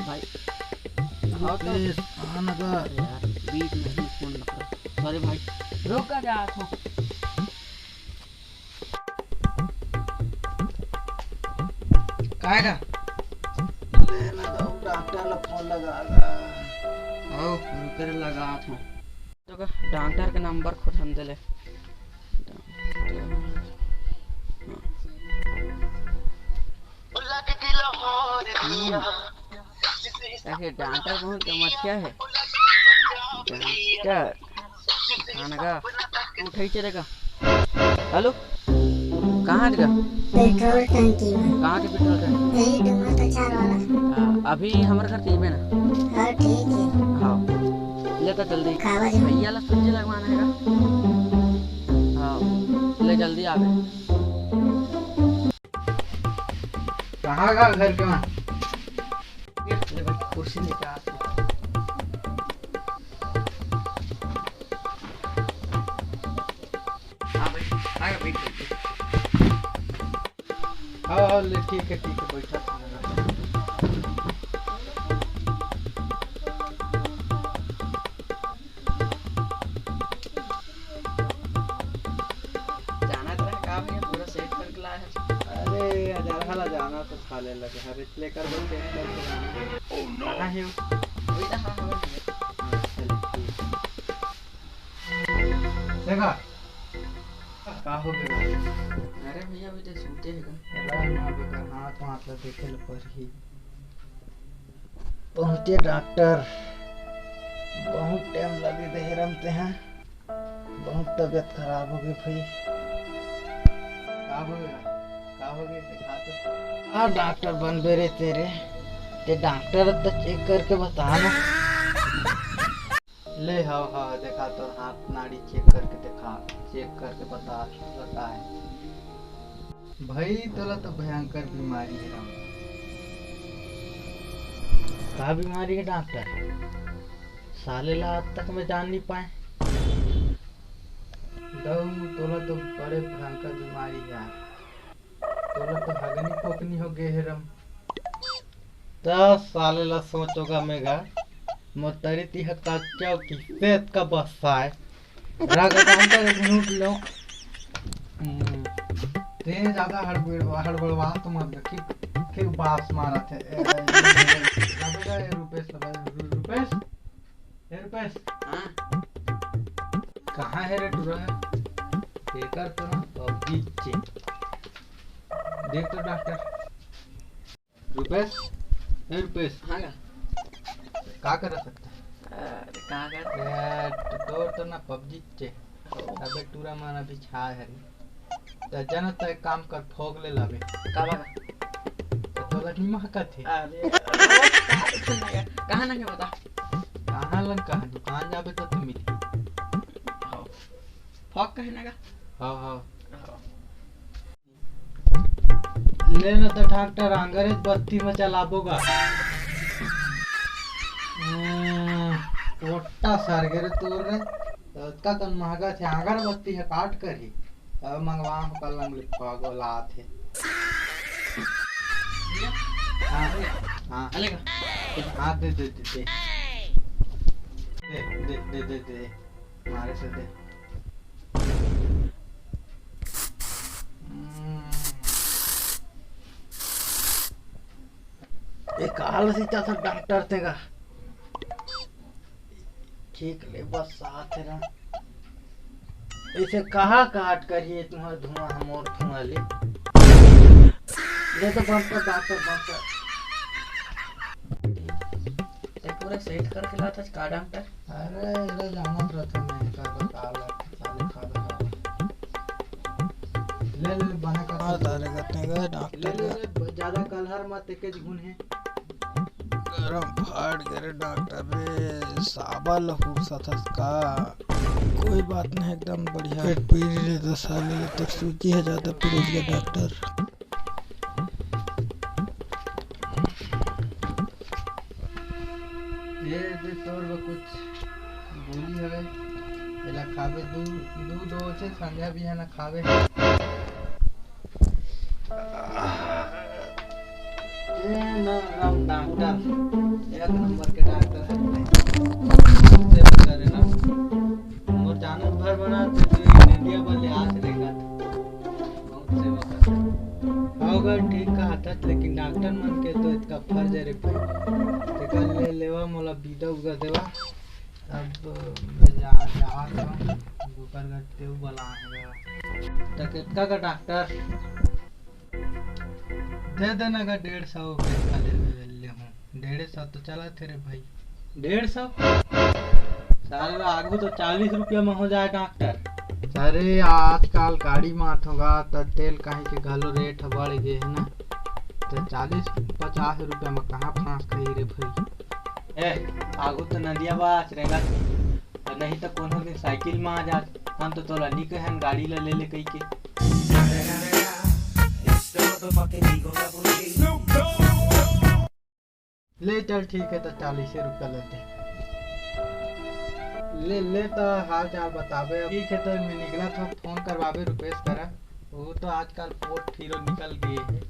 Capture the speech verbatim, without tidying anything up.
भाई, हाँ तो। रुपेश, हाँ ना गा। अरे यार, बीच में ही फोन लगा। सॉरी भाई। रुक जा, आ तो। काय गा? ले ना तो डॉक्टर ला फोन लगा गा। आओ, उनकर लगा था। तो का डॉक्टर के नंबर खुद हम देले। हम्म। ताकि डॉक्टर बहुत समस्या है। डॉक्टर, खान का उठाई चलेगा। हेलो, कहाँ का? पेट्रोल टंकी में। कहाँ के पेट्रोल टंकी? यही डुमर तो चार वाला। हाँ, अभी हमारे घर तीन में ना। हाँ, ठीक है। हाँ, ले तो जल्दी। खावा जी। भैया ला सूजी लगवाना है का? हाँ, ले जल्दी आ गए। कहाँ का घर के वहाँ? ले भाई, कुर्सी लेके आ तू। हाँ भाई, आ गया, बैठ, बैठ, बैठ। हाँ, हाँ, ले, ठीक है, ठीक है, बैठा। जाना तो है, का भैया, पूरा सेट करके लाया है। अरे, अजरहा ला जाना तो साले लगे, हर एक लेकर बच्चे हैं, करके लाना। कहाँ है वो? वही तो, हाँ, हाँ, हाँ। हाँ, चलो, ठीक है। देखा, का हो गया? अरे भैया, अभी तो सूते है का? अरे ना बेटा, हाथ वाथ ला देखे ले परही। पहुंचे डॉक्टर, बहुत टाइम लगे देहे रमते हैं, बहुत तबीयत खराब हो गई भाई। का हो गया? का हो गया? दिखा तो। आ डॉक्टर बनबे रे तेरे, ते डॉक्टर तो चेक करके बता ना। ले, हव, हव, देखा, तोर हाथ नाड़ी चेक करके देखा, चेक करके बता, बता है। भाई, तोला तो भयंकर बीमारी है राम। का बीमारी है डॉक्टर? साले ला आज तक मैं जान नहीं पाए। दऊ, तोला तो बड़े भयंकर बीमारी है यार। तोला तो हगनी पोकनी हो गे हे रम। त साले ला सोचोगा मेघा, मोर तरी तिहा कच्चा किसे का बस्सा है। राग डालता एक मिनट लो। हम्म, ते ज्यादा हड़बड़, हड़बड़वा तो मत, फिर, फिर बास मारा थे। ए, ए, ए, ए, ए, रुपेश, रुपेश, ए रुपेश। हाँ। कहाँ है रे टूरा? एकर तो ना पबजी चे। देख तो डॉक्टर। रुपेश, ए रुपेश। हाँ का? का कर सकता है? अरे, का कर? ए, तो तोर तो ना पबजी चे। अबे टूरा मन अभी छाए हरी। त जन त एक काम कर, फोग ले लाबे। का बाबा? त तोला नहीं महकत है। अरे, अरे, कहाँ ना के बता? कहाँ लंग कहाँ? दुकान जाबे तो, तो मिली। हाँ। फोग कहे ना का? हाँ, हाँ। हाँ। ले ना तो डॉक्टर, अंग्रेज बत्ती में चलाबो गा। हम्म, पोट्टा सर गे रे तोर रे। तो ओतका कन महंगा थे, अगरबत्ती है काट कर ही। अब मंगवा हो कल लंग लिखवा गोला थे। हाँ, हाँ। अलेगा। हाँ, दे, दे, दे, दे। दे, दे, दे, दे, दे। मारे से दे। हम्म। एक आलसी चा था डॉक्टर तेगा। ठीक ले, बस साथ है ना। इसे कहा काट करिए तुम्हारा धुआं, हम और धुआं ले। ले तो बंद कर डॉक्टर, बंद कर। ते पूरा सेट करके लात हस का डॉक्टर? अरे, एला जानत रथे मैं, का बता ला, साले का बता ला। ले, ले, ले, बने कर। हाँ, तारे करते गए डॉक्टर ले, ले, का। ले, ज्यादा कलहर मत, एके गुण है। गरम फाड़ गे रे डॉक्टर रे, साबा लहू सथस का? कोई बात नहीं, एकदम बढ़िया। पेट पीड़ रहे तो साले, तक सूजी है ज्यादा पीड़ गया डॉक्टर। ये दे तोर बर कुछ गोली हवे, एला खाबे, दू, दू दो छे संझा बिहान खाबे। ए ना राम डॉक्टर, नंबर के डॉक्टर है। सेवा करे ना। मोर जानत भर बना, तो इंडिया वाले आज रेंगत। बहुत सेवा करत। हाँ गा, ठीक कहत हस, लेकिन डॉक्टर मन के तो इतना फर्ज है रे भाई। तेकर ले लेवा, मोला बीदा उगा देवा। अब मैं जा, जा रहा हूँ। दुकर गट्टे बला है। तो कितना का डॉक्टर? दे देना का डेढ़ सौ के का ले, ले, ले हूँ। डेढ़ सौ तो चला थे रे भाई। डेढ़ सौ? साला आगू तो चालीस रुपया में हो जाए डॉक्टर। अरे आजकल गाड़ी में आथोगा त तेल कहीं के घलो रेट बढ़ गए है ना, तो चालीस पचास रुपया में कहाँ फांस खाई रे भाई। ए, आगू तो नदिया बाच रेंगा, नहीं तो कोनो दिन साइकिल में आ जात। हम तो तोला नी कहन गाड़ी ला ले ले कही के। ले चल ठीक है, तो चालीस रुपया लेते। ले, ले तो हाल चाल बताबे। ठीक है, तो मैं निकला था, फोन करवाबे रुपेश करा। वो तो आजकल पोर्ट फिरो निकल गए है।